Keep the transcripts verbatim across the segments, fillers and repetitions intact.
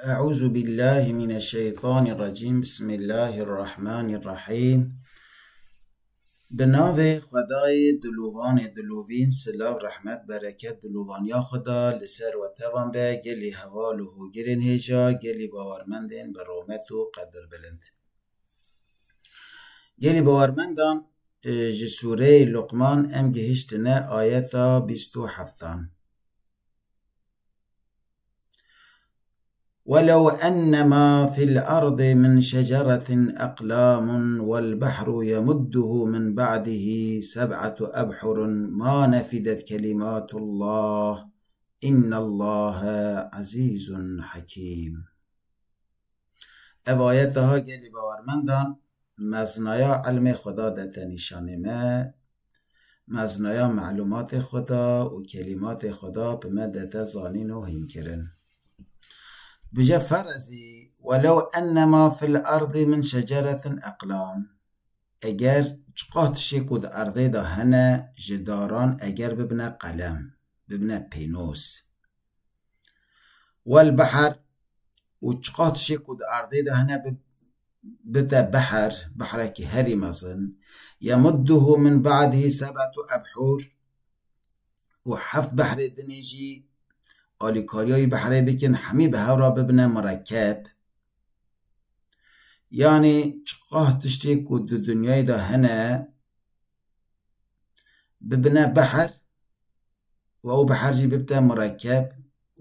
أعوذ بالله من الشيطان الرجيم. بسم الله الرحمن الرحيم. Bi navê Xwedayê dilovan ê dilovîn, silav, rehmet, bereket, dilovaniya Xweda li ser we tevan be, gelî heval û hogirên hêja, gelî bawermendên bi rûmet û qedirbilind. Gelî bawermendan, e, ji sûreyê Luqman em gihiştine ayeta bîst û heftan. ولو أن ما في الأرض من شجرة أقلام والبحر يمده من بعده سبعة أبحر ما نفدت كلمات الله إن الله عزيز حكيم. Ev ayet daha gelî bawermendan meznaya ilmê Xweda dete nîşanê me, meznaya melûmatê Xweda û kelîmatê Xweda bi me dete zanîn û hînkirin. Bije ferezî, ولو أن ما في الأرض من شجرة أقلام. Eger çiqas tiştê ku di erdê de hene ji daran eger bibine qelem, bibine pênûs. والبحر û çiqas tiştê ku di erdê de hene bi-, bite behr, behrekî herî mezin. يمده من بعده سبعة أبحر û heft behrê dinê jî alîkariya wî behrê bikin, hemî bi hev re bibine mirekeb. Yanî çiqas tiştê ku di dinyayê de hene bibine behr û ew behr jî bibite mirekeb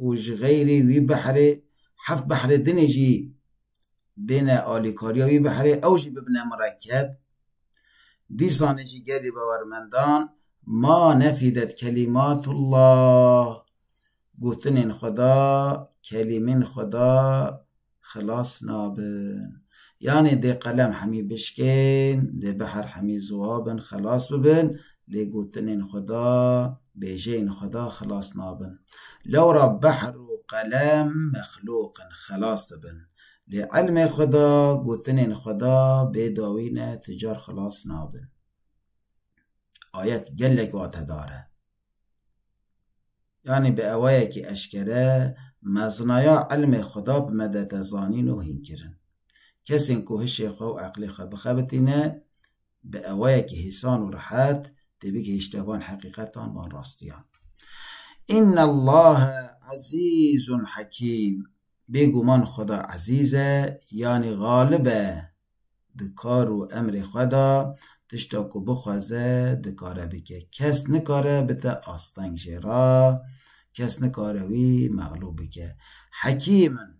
û ji xeyrî wî behrê heft behrê dinê jî bêne alîkariya wî behrê, ew jî bibine mirekeb. Dîsanê jî gelî bawermendan, ما نفدت كلمات الله. Gotinên Xweda, kelîmên Xweda xilas nabin. Yanî dê qelem hemî bişkên, dê behr hemî ziwa bin, xilas bibin, lê gotinên Xweda, bêjeyên Xweda xilas nabin. Lewra behr û qelem mexlûq in, xilas dibin. Lê ilmê Xweda, gotinên Xweda bê dawî ne, tu car xilas nabin. Ayet gelek watedar e. Yanî bi awayekî eşkere mezinaya ilmê Xweda bi me dete zanîn û hînkirin. Kesên ku hişê xwe û eqlê xwe bixebitîne, bi awayekî hêsan û rehet tê bigihîşte van heqîqetan, van rastiyan. إن الله عزيز حكيم. Bêguman Xweda ezîz e, yanî xalib e. Di kar û emrê xwe de tişta ku bixwaze dikare bike. Kes nikare bite asteng jê re, kes nikare wî mexlûb bike. Hekîm in,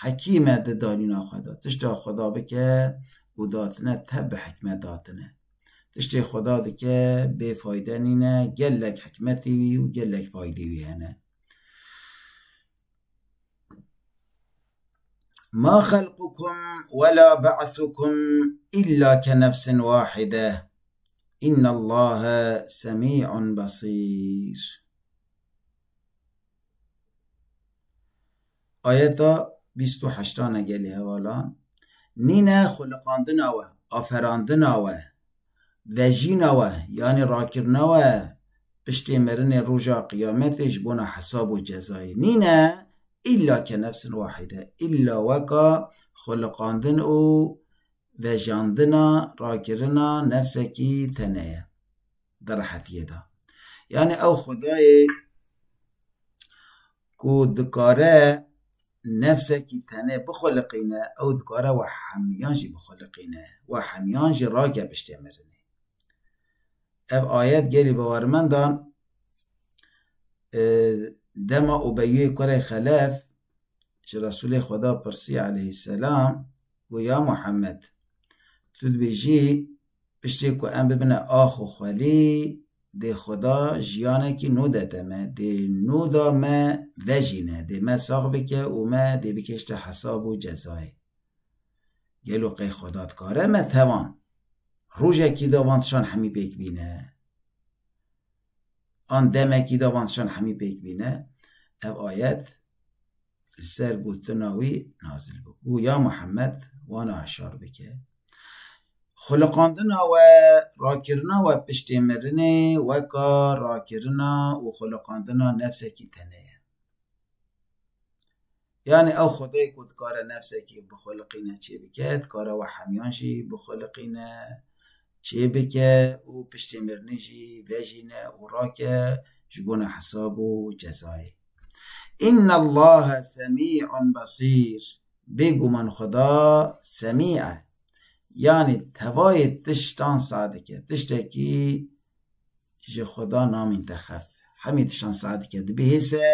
hekîm e di danîna xwe de. Tişta Xweda bike û datine te bi hikmet datine. Tiştê Xweda dike bê fayde nîne, gelek hikmetê wî û gelek faydê wî hene. ما خلقكم ولا بعثكم إلا كنفس واحدة إن الله سميع بصير. Ayeta bîst û heştan e gelî hevalan. Nîne xuliqandina we, aferandina we, vejîna we, yanî rakirina we, piştê mirinê roja qiyametê ji bona hesab û cezayê nîne, îlla ke nefsin wahîde, îlla weka xuliqandin û vejandina, rakirina nefsekî tene ye di rehetiyê de. Yanî ew Xwedayê ku dikare nefsekî tenê bixuliqîne, ew dikare we hemiyan jî bixuliqîne, we hemiyan jî rake piştê mirinê. Ev ayet gelî bawermendan, e, dema Ubeyê kurê Xelef ji Resûlê Xweda pirsî aleyhisselam, got, Ya Muhammed, tu dibêjî, piştê ku em bibine ax û xwelî, dê Xweda jiyanekî nû dete me, dê nû da me vejîne, dê me sax bike û me dê bikişte hesab û cezayê. Gelo qey Xweda dikare me tevan rojekî da van tişan hemî pêk bîne? An demekî da van tişan hemî pêk bîne? Ev ayet li ser gotina wî nazil bû. Û ya Muhammed, wana hişar bike. Xuliqandina we, rakirina we piştê mirinê weka rakirina û xuliqandina nefsekî tenê ye. Yani ew Xwedayê ku dikare nefsekî bixuliqîne çêbike, dikare we hemiyan jî bixuliqîne çêbike û piştê mirinê jî vejîne û rake ji bona hesab û cezayê. Înnellahe semî'un besîr. Bêguman Xweda semî e. Yani tevayê tiştan sah dike. Tiştekî ji Xweda namînte xef. Hemî tiştan sah dike dibihêse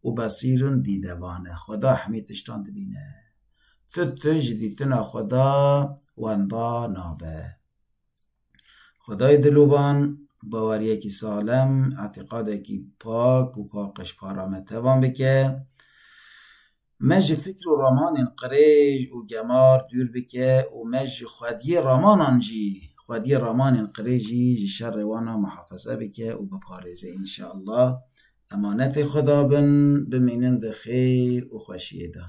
û besîrun dîdevan e. Xweda hemî tiştan dibîne. Tu tu ji dîtina Xweda wenda nabe. Xwedayê dilovan, baweriyekî salem, îtîqadekî pak û paqij para me tevan bike. Me ji fikr û ramanên qirêj û gemar dûr bike û me ji xwediyê ramanan jî, xwediyê ramanên qirêj jî ji şerê wana muhafaza bike û biparêze înşeallah. Emanetê Xweda bin, bimînin di xêr û xweşiyê de.